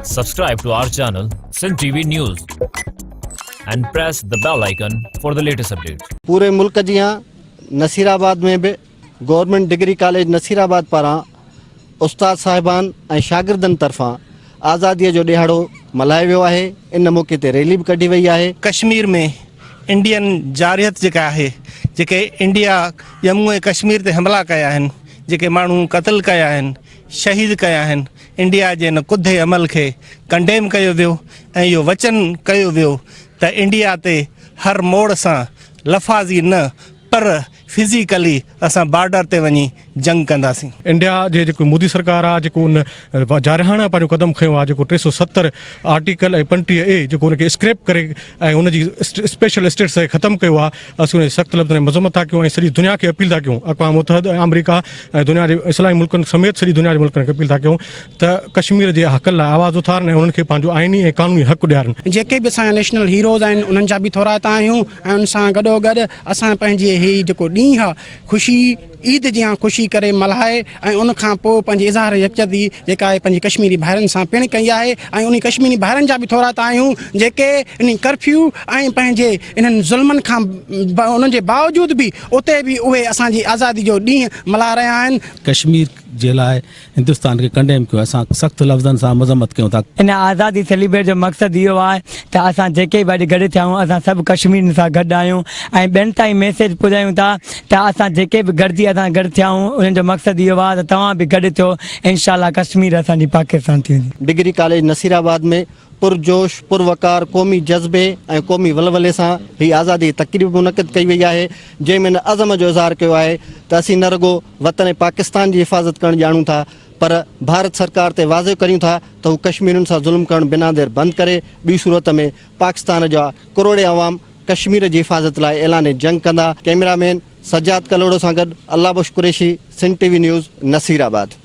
Subscribe to our channel Sindh TV News and press the bell icon for the latest updates. پوري ملڪ جيان نصيرآباد ۾ به government degree college Nasirabad پاران استاد صاحبان ۽ شاگردن طرفان آزادي جو ڏهاڙو ملهايو ويو آهي ان موقعي تي ريلي به ڪڍي وئي آهي. ڪشمير ۾ انڊين جارحيت جيڪا آهي جيڪي انڊيا ڄمون ۽ ڪشمير تي حملا ڪيا آهن جيڪي ماڻهو قتل ڪيا آهن شهيد ڪيا آهن انڊيا جي ان ڪڌي عمل کي ڪنڊيم ڪيو ويو ۽ اهو وچن ڪيو ويو ته انڊيا تي هر موڙ سان لفاظي نه پر فزيڪلي اسان بارڊر تي وڃي جنگ ڪنداسين. انڊيا جي جيڪو مودي سرڪار آ جيڪو ان جارحاڻا پنهنجو قدم کنيو آ جيڪو 370 آرٽيڪل ۽ 35 اي جيڪو ان کي اسڪريپ ڪري ۽ ان جي اسپيشل اسٽيٽس کي ختم ڪيو آ اسين ان جي سخت لفظن ۾ مذمت ٿا ڪيون ۽ سڄي دنيا کي اپيل ٿا ڪيون اقوام متحد ۽ آمريڪا ۽ دنيا جي اسلامي ملڪن سميت سڄي دنيا جي ملڪن کي اپيل ٿا ڪيون ته ڪشمير جي حقن لاء آواز اٿارن ۽ انهن کي پنهنجو آئيني ۽ قانوني حق ڏيارن. جيڪي به اسان جا نيشنل هيروز آهن انهن جا به ٿورائتا آهيون ۽ ان سان گڏوگڏ اسان پنهنجي هي جيڪو ڏينهن آ خوشي عيد جيان خوشي ڪري ملهائي ۽ ان کان پوء پنهنجي اظهار يڪجهتي جيڪا آهي پنهنجي ڪشميري ڀائرن سان پڻ ڪئي آهي ۽ انهي ڪشميري ڀائرن جا به ٿورائتا آهيون جيڪي انهي ڪرفيو ۽ پنهنجي انهن ظلمن کان انهن جي باوجود به اتي به اهي اسان جي آزادي جو ڏينهن ملهائي رهيا آهن. ڪشمير جي لاء هندستان کي ڪنڊيم ڪيو اسان سخت لفظن سان مذمت ڪيون ٿا. ان آزادي سيليبريٽ جو مقصد اهو آهي ته اسان جيڪي به اڄ گڏ ٿيا آهيون اسان سڀ ڪشميرين سان گڏ آهيون ۽ ٻين تائين ميسيج پڄايون ٿا ته اسان جيڪي به گڏجي اسان گڏ ٿيا آهيون انهن جو مقصد اهو آهي ته توهان به گڏ ٿيو انشاء الله ڪشمير اسان جي پاڪستان ٿي ويندي. ڊگري ڪاليج نصيرآباد ۾ پرجوش، پروقار قومي جذبي ۽ قومي ولولي سان هي آزادي جي تقريب منعقد ڪئي وئي آهي، جنهن ۾ ان عزم جو اظهار ڪيو آهي ته اسين نه رڳو وطن پاڪستان جي حفاظت ڪرڻ ڄاڻون ٿا پر ڀارت سرڪار تي واضح ڪريون ٿا ته هو ڪشميرين سان ظلم ڪرڻ بنا دير بند ڪري، ٻي صورت ۾ پاڪستان جا ڪروڙين عوام ڪشمير جي حفاظت لاء اعلان جنگ ڪندا. ڪئميرا مين سجاد ڪلهوڙو سان گڏ Allah Bakhsh Qureshi, Sindh T V news, Nasirabad.